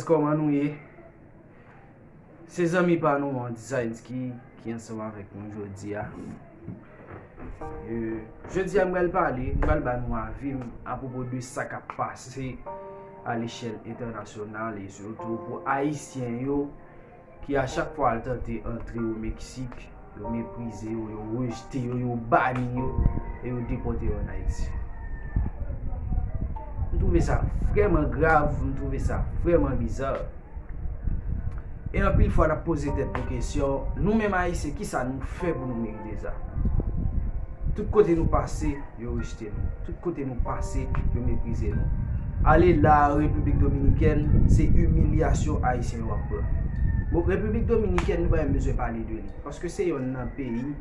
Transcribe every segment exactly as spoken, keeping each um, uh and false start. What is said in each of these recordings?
Kòman nou ye? Se zanmi pa nou an, Designski, ki ansanm avèk nou jodi a. E, jodi a, m pral pale, m pral ba nou avi m apwopo de sa k ap pase a lechèl entènasyonal e sitou pou Ayisyen yo ki a chak fwa al tante antre o Meksik, yo meprize yo, yo rejte yo, yo bani yo, e yo depòte yo ann Ayiti. M twouve sa vrèman grav, m twouve sa vrèman biza. E anpil fwa n ap poze tèt nou kesyon, nou menm Ayisyen, kisa nou fè pou nou merite sa? Tout kote nou pase, yo rejte nou. Tout kote nou pase, yo meprize nou. Ale la, Repiblik Dominikèn, se imilyasyon Ayisyen yo ap pran. Bon, Repiblik Dominikèn, nou pa menm bezwen pale de li, paske se yonn nan peyi,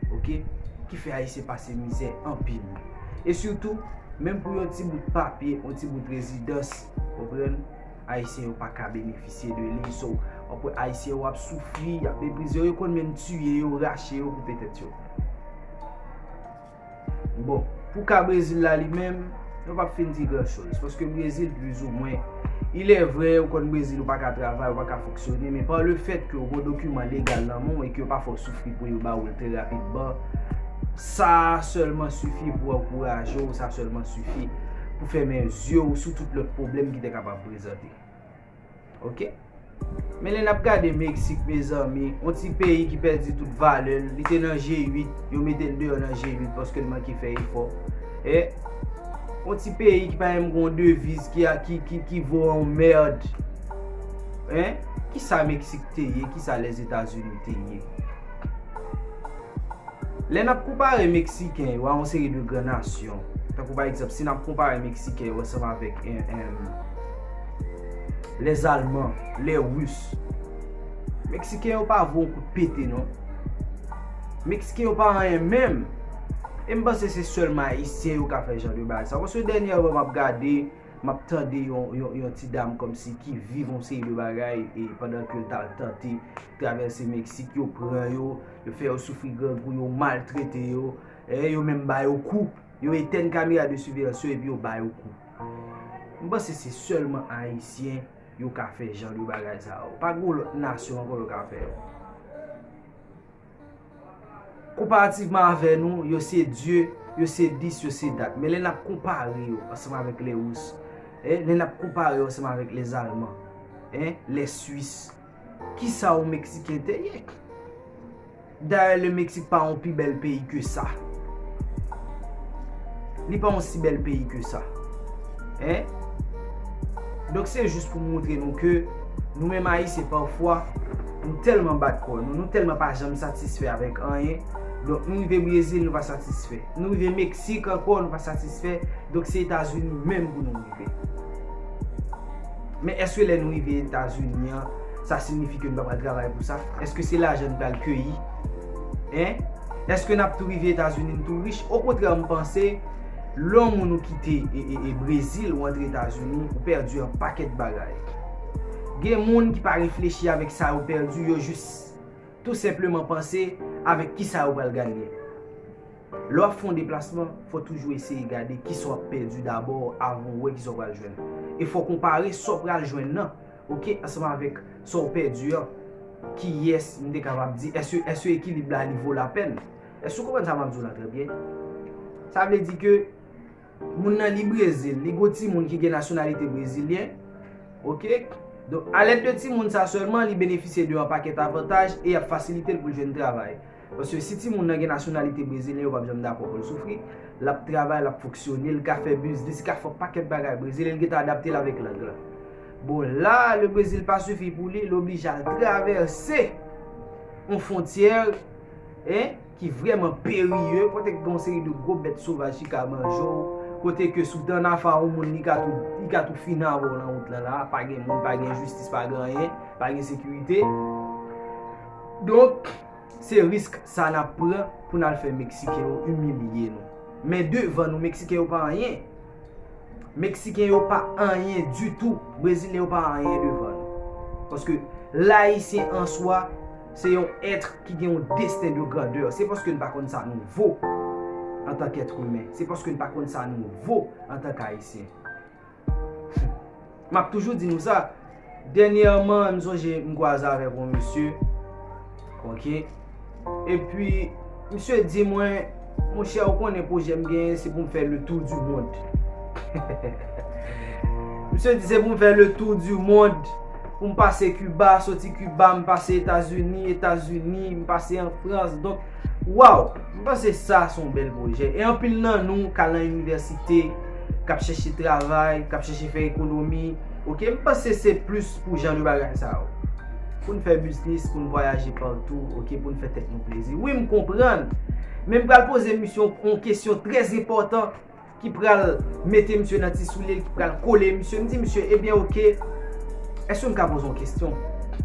oke, ki fè Ayisyen pase mizè anpil. E sitou, menm pou yon ti bout papye, yon ti bout rezidans, konprann, Ayisyen yo pa ka benefisye de li. So, w ap wè Ayisyen yo ap soufri, y ap meprize yo, yo konn menm tiye yo, rache yo, koupe tèt yo. Bon, pou ka Brezil la li menm, yo p ap fin di gran choz. Paske Brezil, plizoumwen, il est vrai, ou konn Brezil, ou pa ka travay, ou pa ka fonksyone, men pa le fèt ke ou gen dokiman legal nan men w e ke yo pa fè w soufri pou yo ba w l trè rapidman, sa sèlman sifi pou ankouraje w, sa sèlman sifi pou fèmen zye w sou tout lòt pwoblèm ki te kapab prezante. Oke? Men lè n ap gade Meksik, mezanmi, yon ti peyi ki pèdi tout valè l, li te nan G uit, yo mete l deyò nan G uit paske l manke fè efò. E yon ti peyi ki pa menm gen yon deviz ki, a, ki, ki, ki vo yon mèd. Hein? Kisa Meksik te ye? Kisa Lèzetazini te ye? Lè n ap konpare Meksiken yo a yon seri de gran nasyon, tankou pa egzanp, si n ap konpare Meksiken yo ansanm avèk, em, em, Lèzalman, Lèris, Meksiken yo pa vo yon kout pete, non. Meksiken yo pa anyen menm. E m panse se sèlman Ayisyen yo ka fè jan de bagay sa. Paske dènyèman, m ap gade, m ap tande yon, yon, yon ti dam kòmsi ki viv yon seri de bagay, e pandan ke l t al tante travèse Meksik, yo pran yo, yo fè yo soufri grangou, yo maltrete yo, e yo menm ba yo kou, yo etèn kamera de siveyans yo epi yo ba yo kou. M panse se sèlman Ayisyen yo ka fè jan de bagay sa yo. Pa gen lòt nasyon ankò yo ka fè yo. Konparativman avè nou, yo se Dye, yo se dis, yo se dat. Men lè n ap konpare yo ansanm avèk Lèris, e, lè n ap konpare yo ansanm avèk Lèzalman, e, Lèswis, kisa yon Meksiken te ye? Dayè, Lemeksik pa yon pi bèl peyi ke sa. Li pa yon si bèl peyi ke sa. Hein? Donk, se jis pou montre nou ke nou menm Ayisyen, pafwa, nou tèlman bat kò nou, nou tèlman pa janm satisfè avèk anyen. Donk, nou rive Brezil, nou pa satisfè. Nou rive Meksik ankò, nou pa satisfè. Donk, se Etazini menm pou nou rive. Men èske lè nou rive Etazini an, sa siyifi ke nou pa pral travay pou sa? Èske se lajan nou pral keyi? Hein? Èske n ap tou rive Etazini, n tou rich? Okontrè, m panse, lè yon moun ou kite e, e, e Brezil, ou antre Etazini, ou pèdi yon pakèt bagay. Gen moun ki pa reflechi avèk sa yo pèdi, yo jis tou senpleman panse avèk kisa yo pral genyen. Lè w ap fè yon deplasman, fò w toujou eseye gade kisa w ap pèdi dabò avan w wè kisa w pral jwenn. E fò w konpare sa w pral jwenn nan, oke, ansanm avèk sa w pèdi an. Kiyès m te kapab di, èske, èske ekilib la li vo lapèn? Èske w konprann sa m ap di w la trè byen? Sa vle di ke moun nan li Brezil, li gon timoun ki gen nasyonalite brezilyen, oke? Donk, alèd de timoun sa sèlman, li benefisye de yon pakèt avantaj e y ap fasilite l pou l jwenn travay. Paske si timoun nan gen nasyonalite brezilyen, yo p ap janm dakò pou l soufri. L ap travay, l ap fonksyone, l ka fè biznis, li ka fè yon pakèt bagay Brezil, e l gentan adapte l avèk lang lan. Bon, la, le Brezil pa sifi pou li, l oblije al travèse yon fwontyè, en, ki vrèman perye, kote k gen yon seri de gwo bèt sovaj ki ka manje w, kote ke si w te ann afè yon moun, li ka tou, li ka tou fini avè w nan wout lan la, pa gen moun, pa gen jistis, pa gen anyen, pa gen sekirite. Donk, se risk sa n ap pran pou n al fè Meksiken yo imilye nou. Men devan nou, Meksiken yo pa anyen. Meksiken yo pa anyen ditou. Brezilyen yo pa anyen devan nou. Paske Layisyen an swa, se yon èt ki gen yon desten de grandè. Se paske n pa konn sa nou vo antank èt imen. Se paske n pa konn sa nou vo antank Ayisyen. M ap toujou di nou sa. Dènyèman, m sonje m kwaze avèk yon mesye. Ok. Epi, misye di mwen, monchè, ou konnen pwojè m genyen, se pou m fè le tour du monde. Misye di se pou m fè le tour du monde, pou m pase Kiba, soti Kiba, m pase Etazini, Etazini, m pase an Frans. Donk, waw, m panse sa se yon bèl pwojè. E anpil nan nou k al nan inivèsite, k ap chèche travay, k ap chèche fè ekonomi. Ok, m panse se plis pou jan de bagay sa yo. Pou n fè biznis, pou n vwayaje patou, ok, pou n fè tèt nou plezi. Wi, m konprann. Men m pral poze misye yon kesyon trè enpòtan ki pral mete misye nan ti soulye l, ki pral kole misye. M di misye, ebyen, ok, èske m ka poze yon kesyon?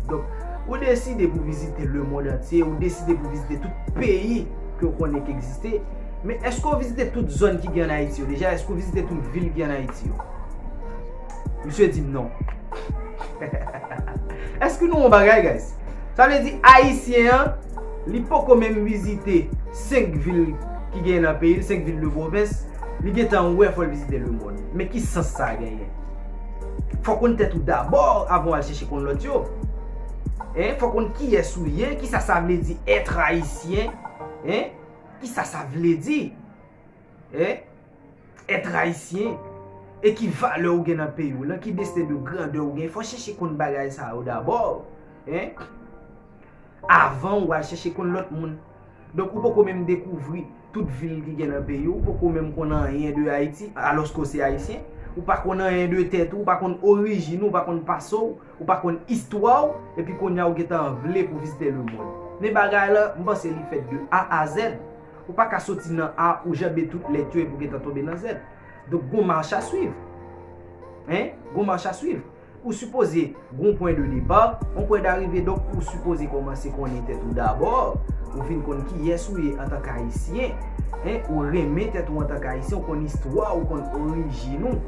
Donk, ou deside pou vizite lemonn antye, ou deside pou vizite tout peyi ke w konnen ki egziste, men èske w vizite tout zòn ki gen ann Ayiti yo deja? Èske w vizite tout vil ki ann Ayiti yo? Misye di m non. Èske nou wè yon bagay, guys? Sa vle di, Ayisyen an, li poko menm vizite senk vil ki genyen nan peyi l, senk vil de pwovens, li gentan wè fò l vizite lemonn. Men ki sans sa genyen? Fò w konn tèt ou dabò avan w al chèche konn lòt yo. Hein? Fò w konn kiyès ou ye, kisa sa vle di être haïtien. Hein? Kisa sa vle di? Hein? Être haïtien. E ki valè ou gen nan peyi w lan, ki destè de grandè ou gen. Fò w chèche konn bagay sa yo dabò. Hein? Avan w al chèche konn lòt moun. Donk, ou poko menm dekouvri tout vil ki gen nan peyi w, ou poko menm konn anyen de Ayiti, alòske w se ayisyen. Ou pa konn anyen de tèt ou, ou pa konn orijin ou, ou pa konn pase w, ou pa konn istwa w, epi kounye a ou gentan vle pou vizite lemonn. Men bagay la, m panse li fèt de A a Z. Ou pa ka soti nan A, ou janbe tout lèt yo epi w gentan tonbe nan Z. Donk, gon mach a swiv. Hein? Gon mach a swiv. Ou sipoze gon pwen de depa, yon pwen darive, donk ou sipoze kòmanse konnen tèt ou dabò, ou fin konn kiyès ou ye antank Ayisyen, hein, ou renmen tèt ou antank Ayisyen, ou konn istwa, ou konn orijin ou,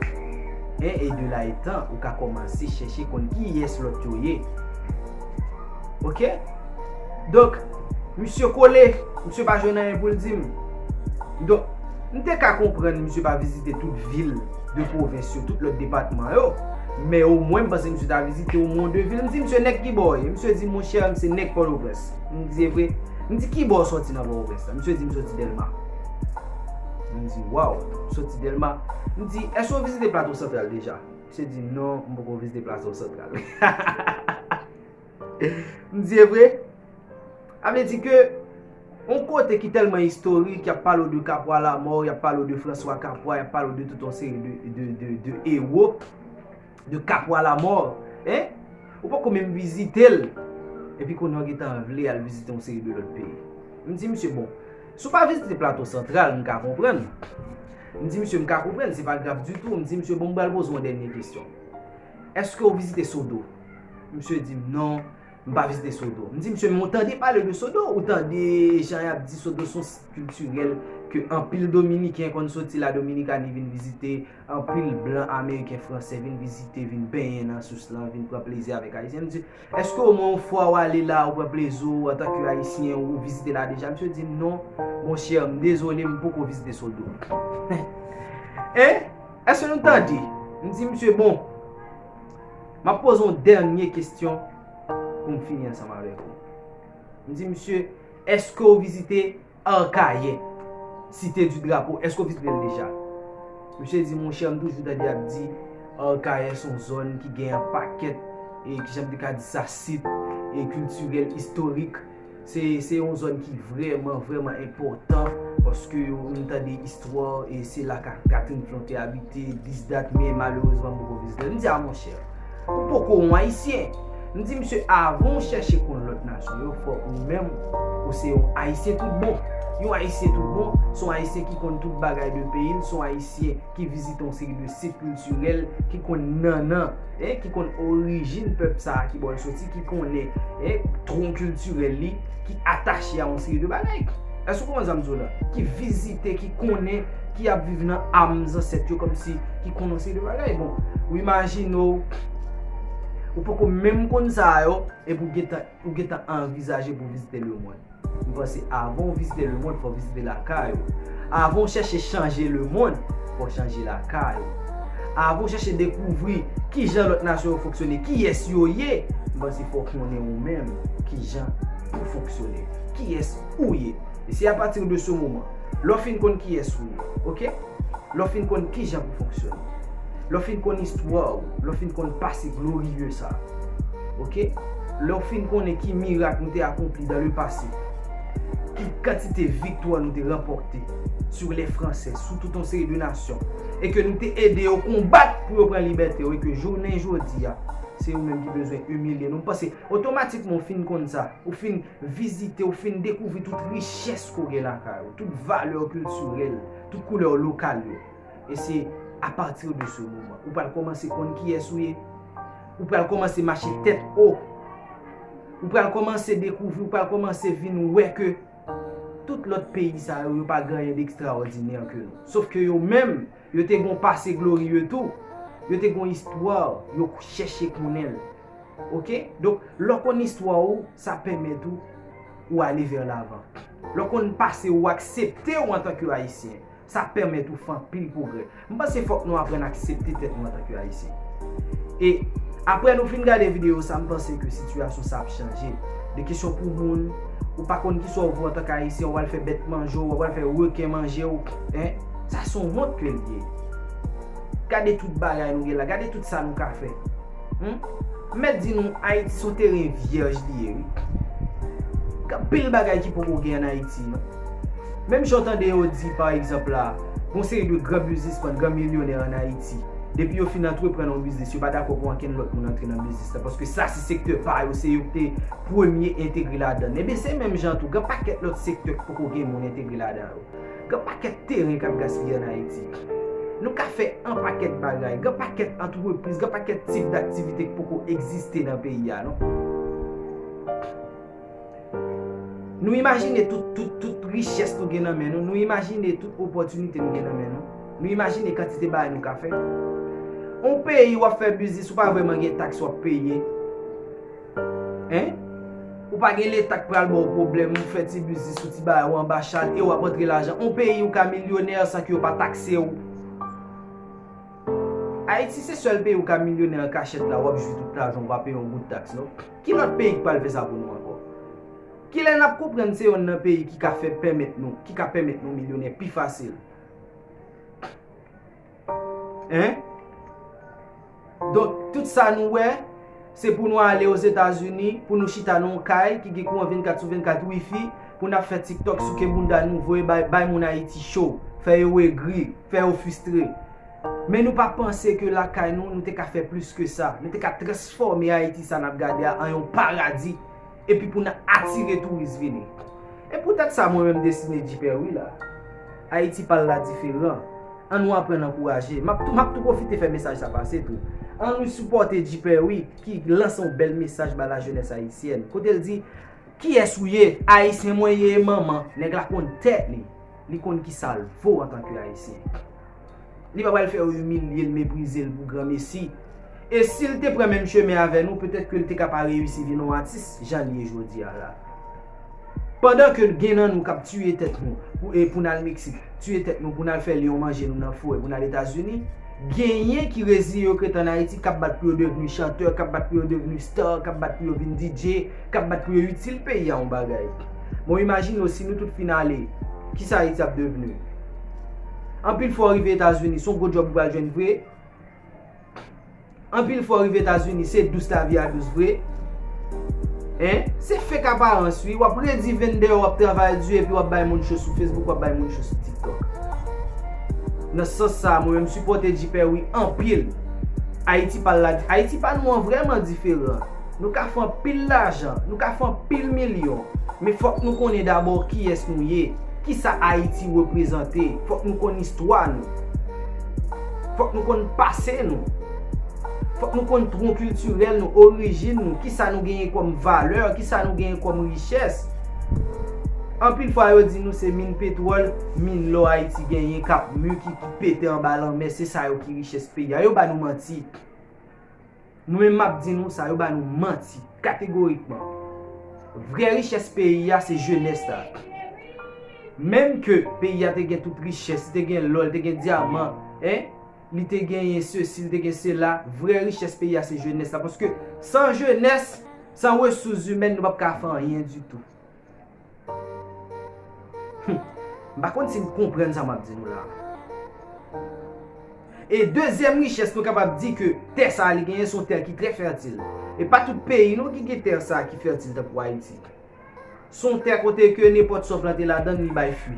hein, e de la etan, ou ka kòmanse chèche konn kiyès lòt yo ye. Ok? Donk, misye kole, misye pa jwenn anyen pou l di m. Donk, m te ka konprann misye pa vizite tout vil de pwovens yo, tout lòt depatman yo. Men omwen, m panse misye ta vizite omwen de vil. M di, "Misye, nèg ki bò w ye?" Misye di, "Monchè, m se nèg Pòtoprens." M di, "E vre?" M di, "Ki bò w sòti nan Pòtoprens la?" Misye di, "M sòti Dèlma." M di, "Waw, w sòti Dèlma." M di, "Èske w vizite Plato Santral deja?" Misye di, "Non, m poko vizite Plato Santral." M di, "E vre?" Sa vle di ke yon kote ki tèlman istorik, y ap pale w de Kapwa Lamò, y ap pale w de Franswa Kapwa, y ap pale w de tout yon seri de, de, de, de ewo, de Kapwa Lamò, hein? Ou poko menm vizite l. Epi kounye a w gentan vle al vizite yon seri de lòt peyi. M di misye, "Bon, si w pa vizite Plato Santral, m ka konprann." M di misye, "M ka konprann, se pa grav ditou." M di misye, "Bon, m pral poze w yon dènye kesyon. Èske w vizite Sodo?" Misye di m, "Non, m pa vizite Sodo." M di misye, "Men w tande pale de Sodo, ou tande jan y ap di Sodo se yon sit kiltirèl ke anpil Dominiken konn soti la Dominikani vin vizite, anpil blan ameriken, fransè vin vizite, vin benyen nan sous lan, vin pran plezi avèk Ayisyen." M di, "Èske omwen yon fwa w ale la, ou pran plezi w antanke Ayisyen, ou vizite la deja?" Misye di m, "Non, monchè, m dezole, m poko vizite Sodo." Hein? Èske nou tande? M di misye, "Bon, m ap poze yon dènye kesyon pou m fini ansanm avèk ou." M di misye, "Èske w vizite Akayè, Cité du Drapeau, èske w vizite l deja?" Misye di, "Monchè, m toujou tande y ap di Akayè se yon zòn ki gen yon pakèt, e kijan m te ka di sa, sit, e kiltirèl, istorik. Se, se yon zòn ki vrèman, vrèman enpòtan, paske yo, m tande istwa, e se la Ka-, Catherine Flon te abite, this, that, men malerezman, m poko vizite l." M di, "A, monchè, ou poko yon Ayisyen." M di misye, "Avan w chèche konn lòt nasyon yo, fò ou menm, ou se yon Ayisyen tout bon." Yon Ayisyen tout bon, se yon Ayisyen ki konn tout bagay de peyi l, se yon Ayisyen ki vizite yon seri de sit kiltirèl, ki konn nannan, hein, ki konn orijin pèp sa a, ki bò l soti, ki konnen, hein, twon kiltirèl li, ki atache a yon seri de bagay. Èske w konprann sa m di w la? Ki vizite, ki konnen, ki ap viv nan am zansèt yo, kòmsi ki konn yon seri de bagay. Bon, ou imajine w, ou poko menm konn sa yo, epi w gentan, ou gentan anvizaje pou w vizite lemonn. M panse avan w vizite lemonn, fò w vizite lakay ou. Avan w chèche chanje lemonn, fò w chanje lakay ou. Avan w chèche dekouvri kijan lòt nasyon yo fonksyone, kiyès yo ye, m panse fò w konnen ou menm kijan ou fonksyone, kiyès ou ye. E se apati de se moman, lè w fin konn kiyès ou ye, oke? Lè w fin konn kijan pou fonksyone, lè w fin konn istwa w, lè w fin konn pase gloriye sa, oke? Lè w fin konnen ki mirak nou te akonpli dans le passé, ki kantite viktwa nou te ranpòte sur les Français, sou tout yon seri de nasyon, e ke nou te ede yo konbat pou yo pran libète yo, e ke jounen jodi a, se yo menm ki bezwen imilye nou. M panse, otomatikman, w fin konn sa, ou fin vizite, ou fin dekouvri tout richès ke w gen lakay ou, tout valè kiltirèl, tout koulè lokal yo. E se apati de se moman, ou pral kòmanse konn kiyès ou ye, ou pral kòmanse mache tèt wo, ou pral kòmanse dekouvri, ou pral kòmanse vin wè ke tout lòt peyi sa yo, yo pa gen anyen de ekstraòdinè ke nou. Sof ke yo menm, yo te gon pase gloriye tou. Yo te gon istwa, yo chèche konnen l. Oke? Donk, lè w konn istwa ou, sa pèmèt ou, ou ale vè lavan. Lè w konn pase ou, aksepte ou antanke Ayisyen, sa pèmèt ou fè anpil pwogrè. M panse fòk nou aprann aksepte tèt nou antanke Ayisyen. E apre nou fin gade videyo sa, m panse ke sitiyasyon sa ap chanje. De kesyon pou moun, ou pa konn kisa w vo antanke Ayisyen, w al fè bèt manje w, w al fè reken manje w, en, sa se yon wont ke l ye. Gade tout bagay nou gen la, gade tout sa nou ka fè. Hmm? M mèt di nou, Ayiti se yon teren vyèj li ye, wi. Gen anpil bagay ki poko gen ann Ayiti, non. Menm jan w tande yo di, pa egzanp la, gon seri de gran biznismann, gran milyonè ann Ayiti, depi yo fin antreprann yon biznis, yo pa dakò pou ankenn lòt moun antre nan biznis la, paske sa se sektè pa yo, se yo ki te premye entegre ladan l. Ebyen, se menm jan tou, gen pakèt lòt sektè ki poko gen moun entegre ladan yo. Gen pakèt teren k ap gaspiye ann Ayiti. Nou ka fè yon pakèt bagay, gen pakèt antrepriz, gen pakèt tip daktivite ki poko egziste nan peyi a, non. Nou imajine tout, tout, tout richès nou gen nan men nou, nou imajine tout opòtinite nou gen nan men nou, nou imajine kantite bagay nou ka fè. Yon peyi w ap fè biznis, ou pa vrèman gen taks w ap peye. Hein? Ou pa gen leta k pral ba w pwoblèm, ou fè ti biznis ou, ti bagay ou anba chal, e w ap antre lajan. Yon peyi ou ka milyonè san ke yo pa takse w. Ayiti se sèl peyi ou ka milyonè an kachèt la, w ap jwi tout lajan, ou pa peye yon goud taks, non. Ki lòt peyi k pral fè sa pou nou ankò? Kilè n ap konprann se yonn nan peyi ki ka fè pèmèt nou, ki ka pèmèt nou milyonè pi fasil? Hein? Donk, tout sa nou wè, se pou nou ale Ozetazini, pou nou chita nan yon kay ki gen kouran vennkat sou vennkat, wifi, pou n ap fè TikTok, souke bounda nou, voye bay, bay moun Ayiti cho, fè yo egri, fè yo fristre. Men nou pa panse ke lakay nou, nou te ka fè plis ke sa. Nou te ka transfòme Ayiti sa n ap gade a an yon paradi, epi pou n atire touris vini. E poutèt sa, mwen menm, Destiny G Perry la, Ayiti pa l la diferan. Ann nou aprann ankouraje. M ap tou, m ap tou pwofite fè mesaj sa pase tou. Ann nou sipòte G Perry ki lanse yon bèl mesaj ba lajenès ayisyèn. Kote l di, kiyès ou ye? Ayisyen mwen ye, manman. Nèg la konn tèt li. Li konn kisa l vo antanke Ayisyen. Li pa pral fè yo imilye l, meprize l pou granmesi. E si l te pran menm chemen avè nou, petèt ke l te ka pa reyisi vin yon atis, jan l ye jodi a la. Pandan ke gen nan nou k ap tiye tèt nou pou, e pou n al Meksik, tiye tèt nou pou n al fè lyon manje nou nan forè, pou n al Etazini, genyen ki reziye yo k ret ann Ayiti, k ap bat pou yo devni chantè, k ap bat pou yo devni star, k ap bat pou yo vin D J, k ap bat pou yo itil peyi a yon bagay. Bon, imajine w si nou tout fin ale, kisa Ayiti ap devni? Anpil fwa w rive Etazini, se yon gwo djòb ou pral jwenn vre. Anpil fwa w rive Etazini, se dous lavi a dous vre. Hein? Se fake aparans, wi. W ap redi venn dèyè, w ap travay di, epi w ap bay moun cho sou Facebook, w ap bay moun cho sou TikTok. Nan sans sa, mwen menm sipòte G Perry anpil. Ayiti pa l la, Ayiti pa nou an vrèman diferan. Nou ka fè anpil lajan, nou ka fè anpil milyon, men fòk nou konnen dabò kiyès nou ye, kisa Ayiti reprezante, fòk nou konn istwa nou. Fòk nou konn pase nou. Fòk nou konn tron kiltirèl nou, orijin nou, kisa nou genyen kòm valè, kisa nou genyen kòm richès. Anpil fwa yo di nou se min petwòl, min lò Ayiti genyen k ap mi ki, ki pete anba lanmè, se sa yo ki richès peyi a. Yo ba nou manti. Mwen menm m ap di nou sa, yo ba nou manti, kategorikman. Vrè richès peyi a se jenès la. Menm ke peyi a te gen tout richès, li te gen lò, li te gen dyaman, en, li te genyen sesi, li te gen sela. Vrè richès peyi a se jenès la. Paske san jenès, san resous imèn, nou p ap ka fè anyen ditou. Hmm. M pa konn si n konprann sa m ap di nou la. E dezyèm richès, nou kapab di ke tè sa a li genyen, se yon tè ki trè fètil. E pa tout peyi non ki gen tè sa a ki fètil tankou Ayiti. Se yon tè kote ke nenpòt sa w plante ladan l, li bay fwi.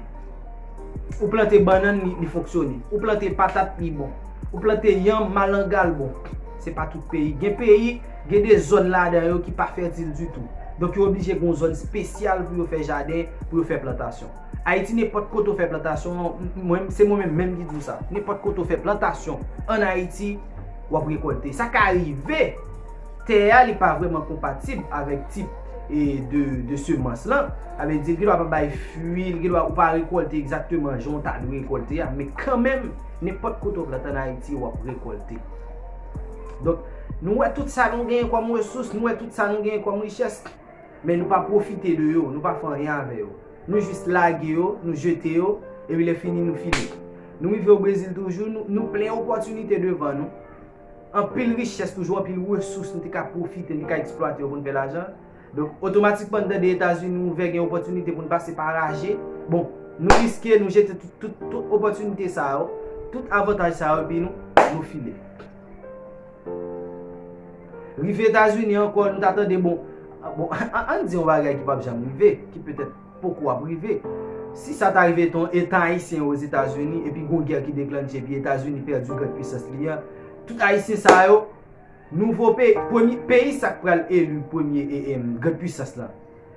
Ou plante bannann, li, li fonksyone. Ou plante patat, li bon. Ou plante yanm, malanga, l bon. Se pa tout peyi. Gen peyi, gen de zòn ladan yo ki pa fètil ditou. Donk, yo oblije gen yon zòn espesyal pou yo fè jaden, pou yo fè plantasyon. Ayiti, nenpòt kote w fè plantasyon, mwen, se mwen menm menm ki di w sa. Nenpòt kote w fè plantasyon ann Ayiti, w ap rekòlte. Sa ka rive, tè a, li pa vrèman konpatib avèk tip e de, de semans lan. Sa vle di, li gendwa pa bay fwi, li gendwa ou pa rekòlte egzakteman jan w ta dwe rekòlte a, men kanmenm, nenpòt kote w plante ann Ayiti, w ap rekòlte. Donk, nou wè tout sa nou genyen kòm resous, nou wè tout sa nou genyen kòm richès, men nou pa pwofite de yo, nou pa fè anyen avè yo. Nou jis lage yo, nou jete yo, epi lè fini nou file. Nou rive o Brezil toujou, nou, nou plen opòtinite devan nou. Anpil richès toujou, anpil resous nou te ka pwofite, nou te ka eksplwate yo pou n fè lajan. Donk, otomatikman, n tande Etazini ouvè gen opòtinite pou n pase pa raje. Bon, nou riske, nou jete tout, tout, tout opòtinite sa yo, tout avantaj sa yo, epi nou, nou file. Rive Etazini ankò, nou ta tande, bon, bon, ann di yon bagay ki p ap janm rive, ki petèt poko ap rive. Si sa ta rive etan, etan Ayisyen Ozetazini, epi gon gè ki deklanche, epi Etazini pèdi gran pwisans li an, tout Ayisyen sa yo, nouvo peyi, premye peyi sa k pral eli premye e, e, gran pwisans lan.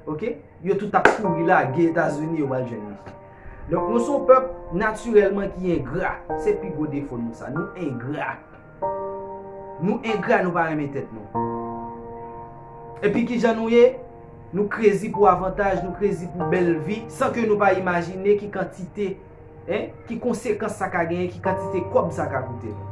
Oke? Yo tout ap kouri lage Etazini, yo pral jwenn li. Donk, nou se yon pèp natirèlman ki engra. Se pi gwo defo nou sa. Nou engra. Nou engra, nou pa renmen tèt nou. Epi kijan nou ye? Nou krezi pou avantaj, nou krezi pou bèl vi, san ke nou pa imajine ki kantite, en, ki konsekans sa ka genyen, ki kantite kòb sa ka koute nou.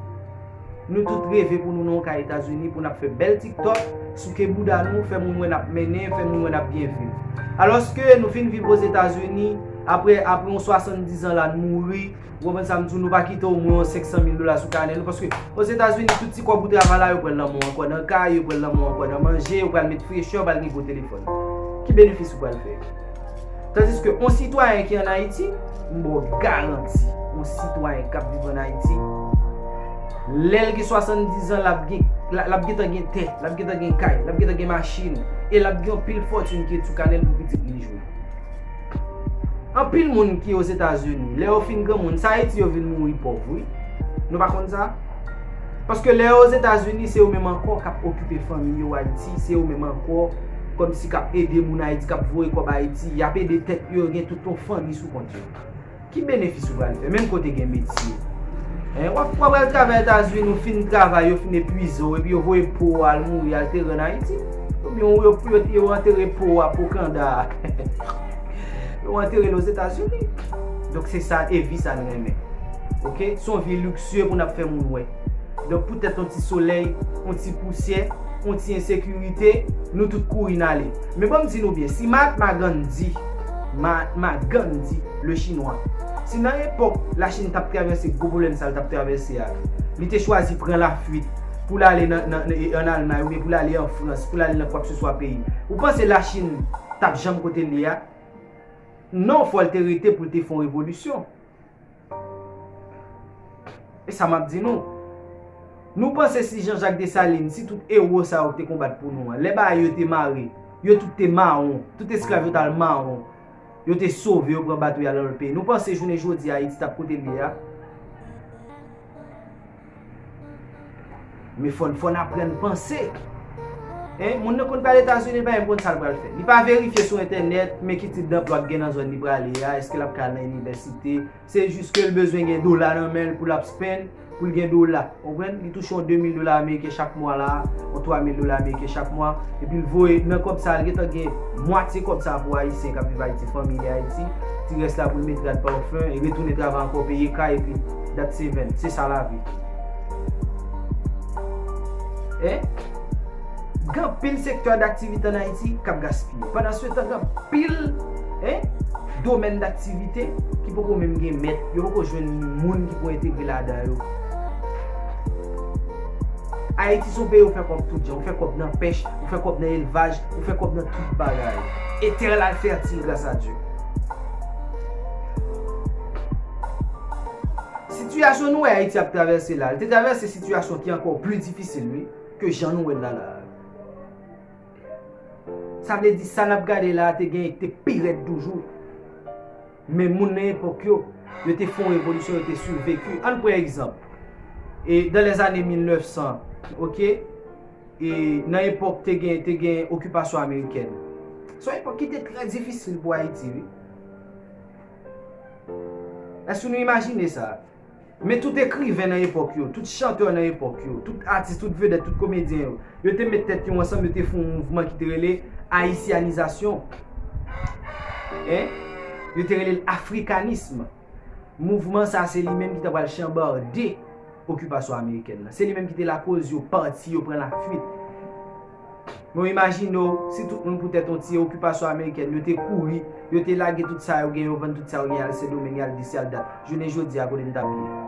Nou tout reve pou nou nan yon kay Etazini, pou n ap fè bèl TikTok, souke bouda nou, fè moun wè n ap mennen, fè moun wè n ap byen viv. Alòske nou fin viv Ozetazini, apre, apre yon swasanndizan la, n mouri, ou konprann sa m di w, nou pa kite omwen yon senk san mil dola sou kanè nou, paske Ozetazini, tout ti kòb ou travay la, yo pran l nan men w ankò nan kay, yo pran l nan men w ankò nan manje, yo pral met frechè, yo pral gen gwo telefòn. Ki benefis ou pral fè? Tandiske yon sitwayen ki ann Ayiti, m ba w garanti, yon sitwayen k ap viv ann Ayiti, lè l gen swasanndizan, l ap gen, l ap gentan gen tè, l ap gentan gen kay, l ap gentan gen machin, e l ap gen anpil fòtin ki ret sou kanè l pou pitit li jwe. Anpil moun ki Ozetazini, lè yo fin granmoun, sa Ayiti yo vin mouri pòv, wi. Nou pa konn sa? Paske lè yo Ozetazini, se yo menm ankò k ap okipe fanmi yo Ayiti, se yo menm ankò kòmsi k ap ede moun Ayiti, k ap voye kòb Ayiti, y ap ede tèt yo, gen tout yon fanmi sou kont yo. Ki benefis ou pral fè, menm kote gen metye? En, w ap, w ap al travay Etazini, ou fin travay, yo fin epwize w, epi yo voye po w al mouri, al tere ann Ayiti. Oubyen yo, yo, yo, yo antere po w a Pokanda. Yo antere l Ozetazini. Donk, se sa, e vi sa n renmen. Oke? Se yon vi liksye pou n ap fè moun wè. Donk, poutèt yon ti solèy, yon ti pousyè, yon ti ensekirite, nou tout kouri n ale. Men ban m di nou byen, si Mahatma Gandhi, Mahatma Gandhi, le Chinwa, si nan epòk Lachin t ap travèse gwo pwoblèm sa l t ap travèse a, li te chwazi pran lafuit pou l ale nan, nan, nan, ann Almay, oubyen pou l ale an Frans, pou l ale nan kwakseswa peyi, ou panse Lachin t ap janm kote l ye a? Non, fò l te rete pou l te fè yon revolisyon. E sa m ap di nou. Nou panse si Jean-Jacques Dessalines, si tout ewo sa yo ki te konbat pou nou an, lè bagay yo te mare, yo tout te mawon, tout esklav yo t al mawon, yo te sove, yo pran bato y al nan lòt peyi. Nou panse jounen jodi a Ayiti t ap kote l ye a? Men fò n, fò n aprann panse. En, moun nan konn pral Etazini, li pa menm konn sa l pral fè. Li pa verifye sou entènèt, men ki tip danplwa k gen nan zòn li prale a, èske l ap ka al nan inivèsite. Se jis ke l bezwen gen dola nan men l pou l ap spend, pou l gen dola. Ou konprann? Li touche yon de mil dola ameriken chak mwa la, yon twa mil dola ameriken chak mwa. Epi l voye nan kòb sa, l gentan gen mwatye kòb sa pou Ayisyen k ap viv Ayiti, fanmi li Ayiti. Ti rès la pou l mete rad pa w fen, e retounen travay ankò, peye kay, epi that's even. Se sa lavi. En? Gen anpil sektè daktivite ann Ayiti k ap gaspiye. Pandansetan, gen anpil, en, domèn daktivite ki poko menm gen mèt, yo poko jwenn moun ki pou entegre ladan yo. Ayiti se yon peyi ou fè kòb tout jan, ou fè kòb nan pèch, ou fè kòb nan elvaj, ou fè kòb nan tout bagay. E tè la fètil gras a Dye. Sitiyasyon nou wè Ayiti ap travèse la, li te travèse sitiyasyon ki ankò pli difisil, wi, ke jan nou wè l la la. Sa vle di, sa n ap gade la a te gen, te pi rèd toujou. Men moun nan epòk yo, yo te fè yon revolisyon, yo te siveki. Ann pran egzanp. E dans les années mil neuf cents, oke? E nan epòk te gen, te gen okipasyon amerikèn. Se yon epòk ki te trè difisil pou Ayiti, wi. Èske nou imajine sa? Men tout ekriven nan epòk yo, tout chantè nan epòk yo, tout atis, tout vedèt, tout komedyen yo, yo te met tèt yo ansanm, yo te fè yon mouvman ki te rele ayisyanizasyon. Hein? Yo te rele l afrikanism. Mouvman sa, se li menm ki ta pral chanbade okipasyon amerikèn nan. Se li menm ki te lakoz yo pati, yo pran lafuit. Men w imajine w, si tout moun poutèt yon ti okipasyon amerikèn, yo te kouri, yo te lage tout sa yo gen, yo vann tout sa yo gen, y al Sendomeng, y al dis, y al dat. Jounen jodi a, kote n t ap ye?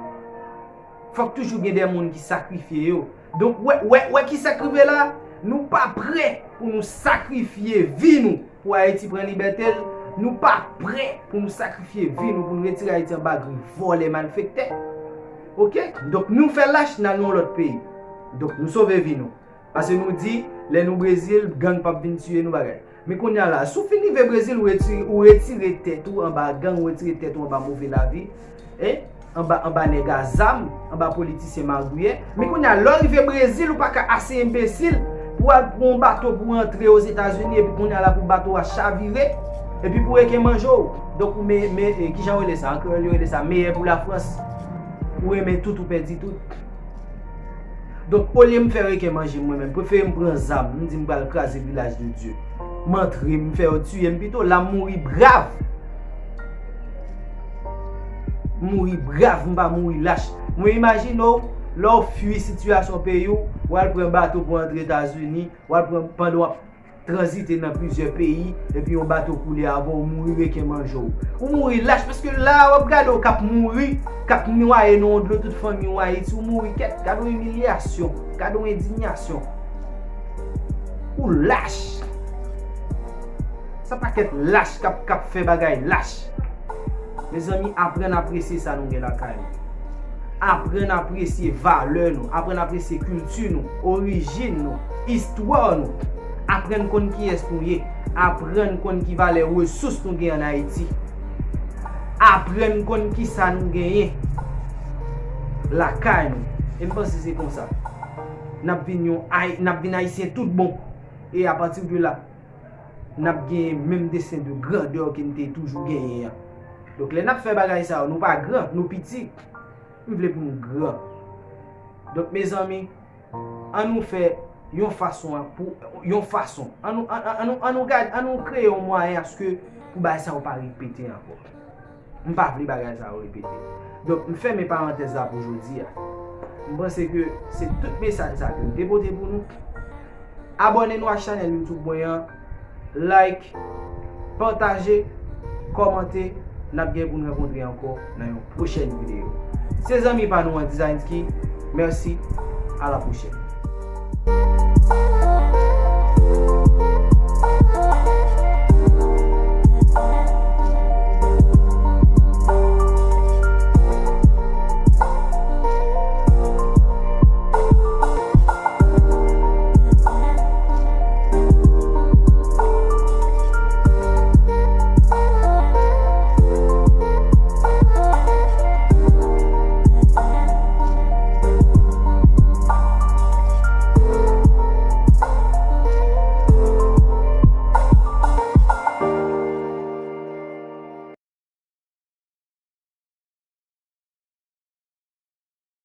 Fòk toujou gen de moun ki sakrifye yo. Donk, wè, wè, wè ki sa k rive la? Nou pa prè pou nou sakrifye vi nou pou Ayiti pran libète l. Nou pa prè pou nou sakrifye vi nou pou nou retire Ayiti anba gri vòlè, malfektè. Oke? Donk, nou fè lach, n al nan yon lòt peyi. Donk, nou sove vi nou. Paske nou di, lè nou Brezil, gang p ap vin tiye nou bagay. Men kounye a la, si w fin rive Brezil, ou retire, ou retire tèt ou anba gang, ou retire tèt ou anba move lavi, en, anba, anba nèg a zam, anba politisyen magouyè. Men kounye a, lè w rive Brezil, ou pa ka ase enbesil pou w al pran yon bato pou w antre Ozetazini, epi kounye a la pou bato a chavire, epi pou reken manje w. Donk, ou me, me, e, kijan yo rele sa? An kreyòl, yo rele sa meyè pou Lafrans. Ou renmen tout, ou pèdi tout. Donk, olye m fè reken manje m, mwen menm, prefere m pran zam, m di m pral kraze vilaj de Dye. M antre, m fè yo tiye m pito, la m mouri brav. M mouri brav, m pa mouri lach. Mwen imajine w, lè w fui sitiyasyon peyi w, w al pran bato pou antre Etazini, w al pran, pandan w ap tranzite nan plizyè peyi, epi yon bato koule avè w, ou mouri reken manje w. Ou mouri lach, paske la a w ap gade w k ap mouri, k ap nwaye nan yon dlo tout fanmi w Ayiti, ou mouri kèt, gade yon imilyasyon, gade yon endiyasyon. Ou lach. Se pakèt lach k ap, k ap fè bagay lach. Mezanmi, aprann apresye sa nou gen lakay nou. Aprann apresye valè nou, aprann apresye kilti nou, orijin nou, istwa nou. Aprann konn kiyès nou ye, aprann konn ki valè resous nou gen ann Ayiti. Aprann konn kisa nou genyen lakay nou. E m panse se konsa n ap vin yon Ay-, n ap vin Ayisyen tout bon. E apati de la, n ap genyen menm desen de grandè ke n te toujou genyen an. Donk, lè n ap fè bagay sa yo, nou pa gran, nou piti. M vle pou nou gran. Donk, mezanmi, ann nou fè yon fason an pou, yon fason. Ann nou, ann, ann, ann nou, ann nou gad, ann nou kreye yon mwayen aske pou bagay sa yo pa repete ankò. M pa vle bagay sa yo repete. Donk, m fèmen parantèz la pou jodi a. M panse ke se tout mesaj sa ke m te pote pou nou. Abòne nou ak chanèl YouTube mwen an, like, pataje, kòmante. N ap gen pou n rankontre ankò nan yon pwochèn videyo. Se zanmi pa nou an, Dizayinski. Mèsi, a la pwochèn.